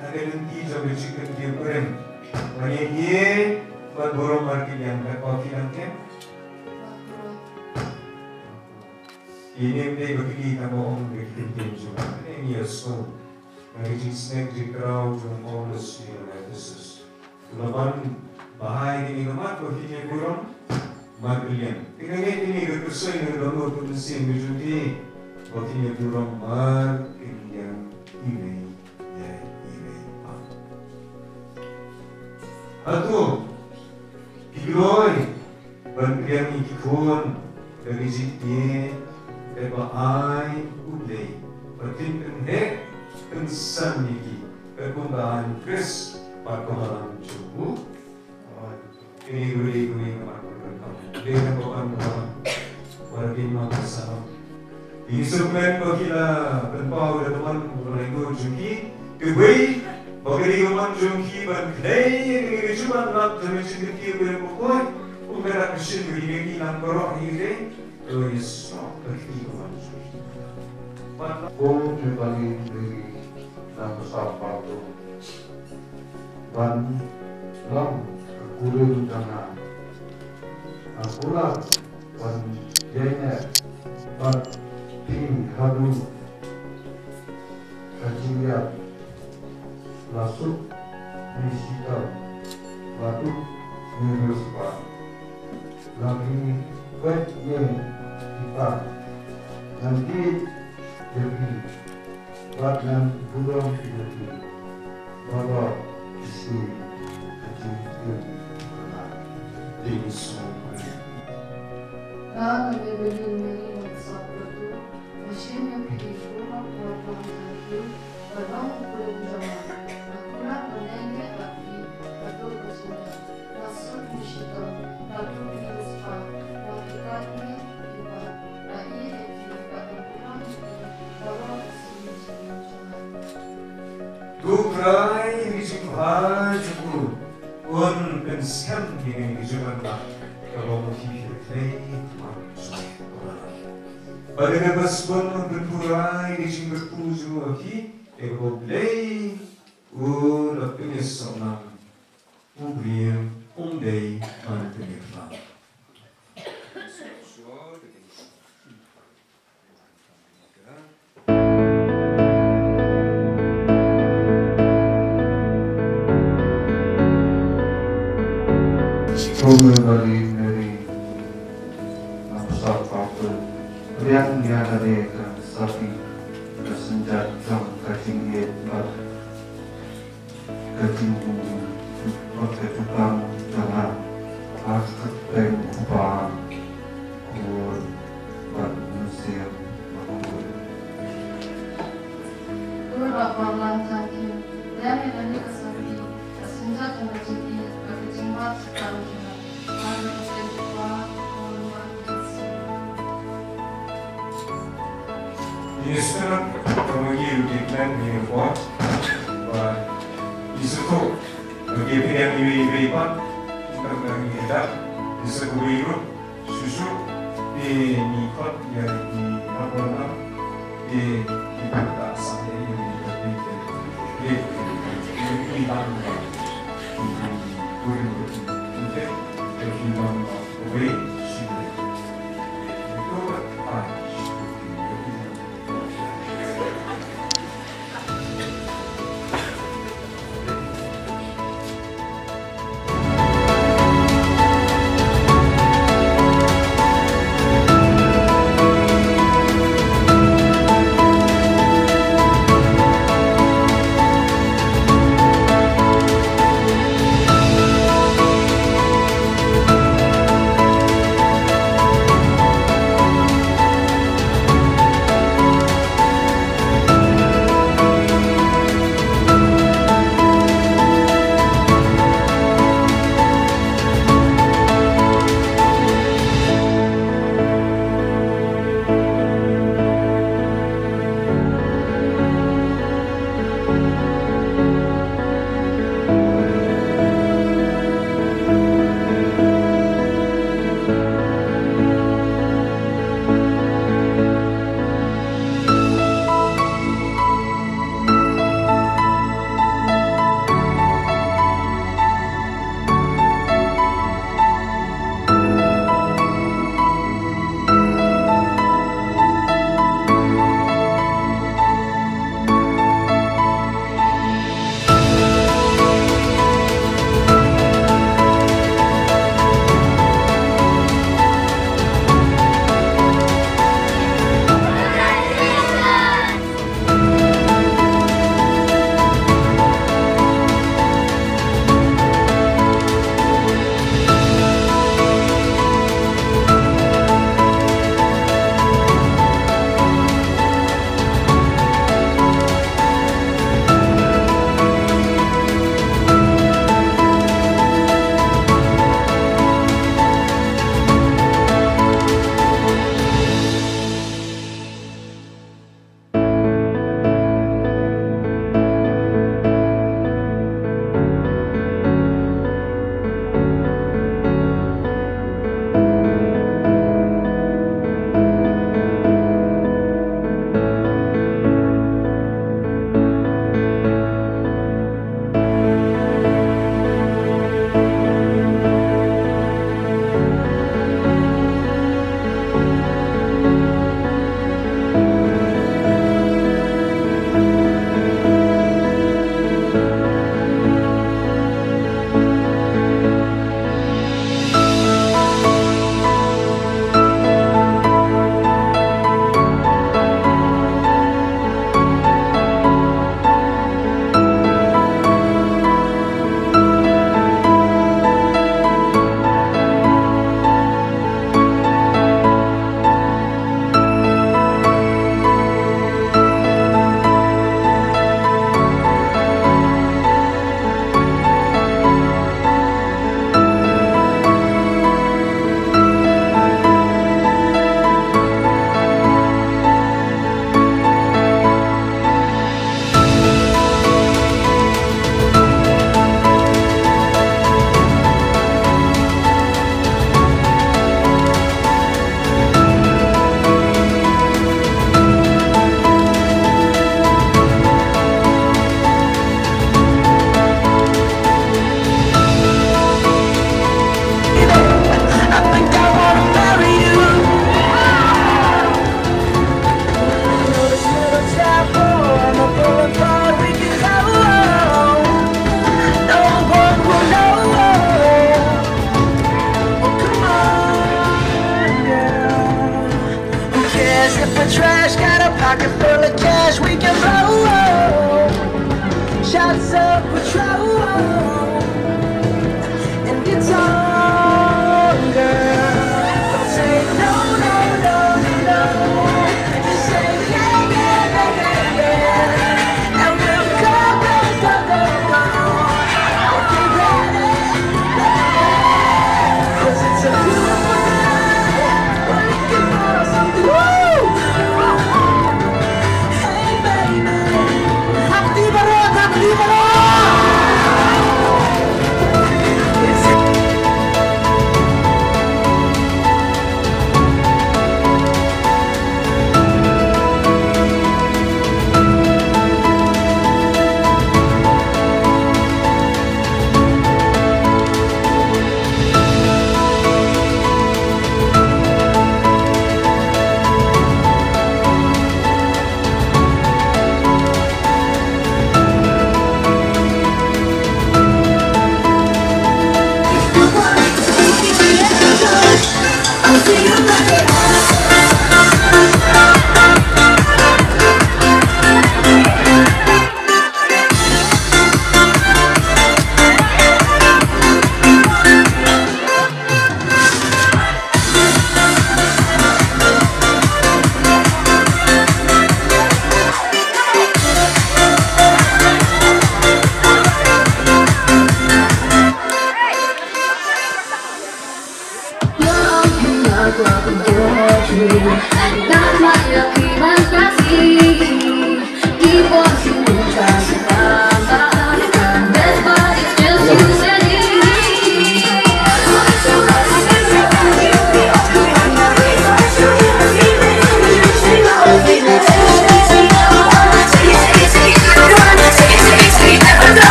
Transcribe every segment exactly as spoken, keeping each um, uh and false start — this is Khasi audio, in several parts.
Ha ka lynti jong ka jingkyntiew kurim, ba ngi ïa bad burom markylliang, katba phi dang kem. Ine ym dei ba kylli, tang ba ong ka jingkyntiew jong nga. Kane ngi ïohsngew na ka jingsneng jingkraw jong u Paulus sha ki nong Ephesus. Ka ban bha ïa kane ka mat ba phin ïa burom markylliang. Te nga ngeit kane ka kyrsoi na ka dohnud ka mynsiem ka jong phi, ba phin ïa burom markylliang iwei ïa iwei. Hato phi kloi ban pdiang ïa ki khun da ka jingïeit kaba ai U Blei, ba phin pynheh pynsan ïa ki, katkum ba ai u Khrist bad ka balang jong u? Kane ka dei kawei ka mat kaba donkam. Dei na ka ban ka ban. Wat la kin ym don ka sah. Ngi sngewkmen ba ki la pynpaw ïa ka ban ka ban jong ki. Kawei, ba ka dei ka ban jong ki ban khlei ïa ka jingban lap jong ka jingkyntiew ba ïa ka poi. Kum ka dak ka shin ba ki dei ki nang baroh hi dei. To ïa sngewbha ba ki ban jong ki. Ban lap. Ko me bali dei na ka sah ba to. Ban long ka kurim jong nga. Nga kular ban ïaineh bad phi haduh ka jingïap. La suk ne shitom, la duk ne riewspah. La phi peit ïa ki paid, ngan ïeit ïa phi. Bad ngan burom ïa phi. Baroh shi ka jingim jong nga. Dei sngewbha. Nga nga dei Mary, Mary ngan sap katu. Nga shim ïa phi kum u kpa jong phi. Ba long u kurim jong nga. Nga kular ban ïaineh bad phi haduh ka jingïap. La suk ne shitom, la duk ne riewspah. La phi peit ne phi paid. Nga ïeit ïa phi bad ngan burom ïa phi. Baroh shi ka jingim jong nga. To U Trai ha ka jingbha jong u un pynskhem ïa kane ka jingban lap kaba ma phi phi la khlei, ma phi. Bad da kaba sbun un pynpura ïa ka jingkyrkhu jong u ha phi, ïa kaba U Blei u la pynïasoh lang, u briew um dei ban pynïasoh lang. Ko me bali Mary, nga pynshai ba phi pdiang ïa kane ka sapi, ka synjat jong ka jingïeit bad ka jingim bad ka jingpang jong nga ha ka kyrteng u Kpa, u Khun bad u Mynsiem Bakhuid. Ko Balang Thank you. Pdiang ïa kane ka sapi, ka synjat jong ka jingïeit bad ka jingbat jingpang jong nga. Ngi sngewthuh ba ngi ïa ki plan ngi ïa poi ba ngi sngewthuh ba ngi pdiang iwei iwei pat. Ngi tang ngi ïa dap ngi sngewthuh iwei ruh shuh shuh. Te ngi khot ïa ki nongwan lam te ki pynta sa ïa iwei iwei. Te ngi tang ba ngi pdiang iwei iwei.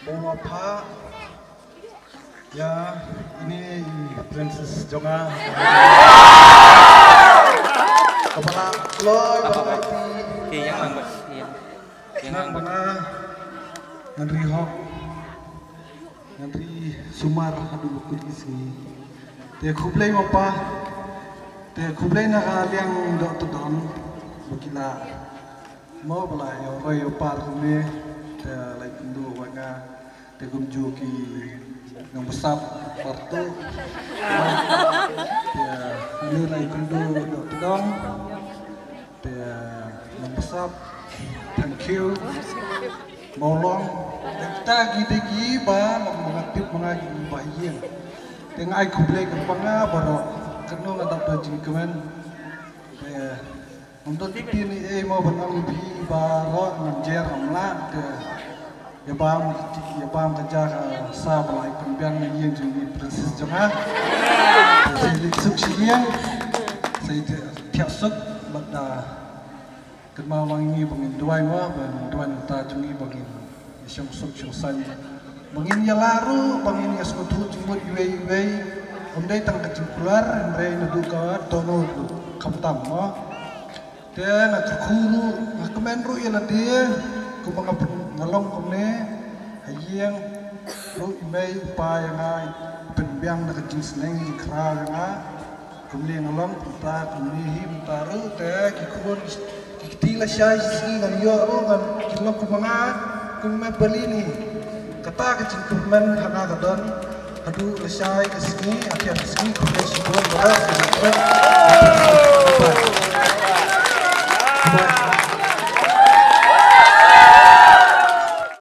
Bun wapha ïa ine i princess jong nga. Kaba la kloi ba la ti. Ki yang lang ba. Yang lang ba nga. Ngan ri hok. Ngan ri sumar haduh ba kut ki sngi. Te khublei mo pa. Te khublei na ka liang doh tdong ba ki la mo ba la ïa roi ïa par kumne. Te la ïakynduh wa nga. Te kumjuh ki nongbsap parto. Te ani la ïakynduh doh tdong. Te nongbsap, thank you. Mawlong, te kita ki te ki ba long ba nga tip ma nga ki ba ïeng. Te nga ai khublei ka ba nga baroh. Kano nga dap da jingkmen. Te ngam don ki tin ei mo ban ong phi baroh ngam jer ngam lah. Te ïa bam, ïa bam ka ja ka sa ba la ai pynbiang na ïing jong i princess jong nga. Te sa ïa leit suk shi ïing. Sa ïa thiah suk bad da Kynmaw lang ïa ngi ba ngin duwai mo, ba ngin duwai na ka bynta jong ngi ba ngin ïa shong suk shong saiñ. Ba ngin ïa lah ruh, ba ngin ïa sngewthuh jingmut iwei iwei. Ym dei tang ka jingkular, hynrei naduh ka dohnud ruh khamtam mo. Te nga kyrkhu ruh, nga kmen ruh ïa lade, kumba nga pyn-, nga long kumne, ha ïing ruh i mei i pa ïa nga, pynbiang da ka jingsneng jingkhraw ïa nga. Kumne nga long kumta, kumne hi mynta ruh te ki khun ki kti lashai shi sngi ngan ïoh ruh ngan ki long kumba nga, kum i Mei Balini. Kata ka jingkyrmen ha nga ka don haduh lashai ka sngi, ha ka sngi khublei shibun.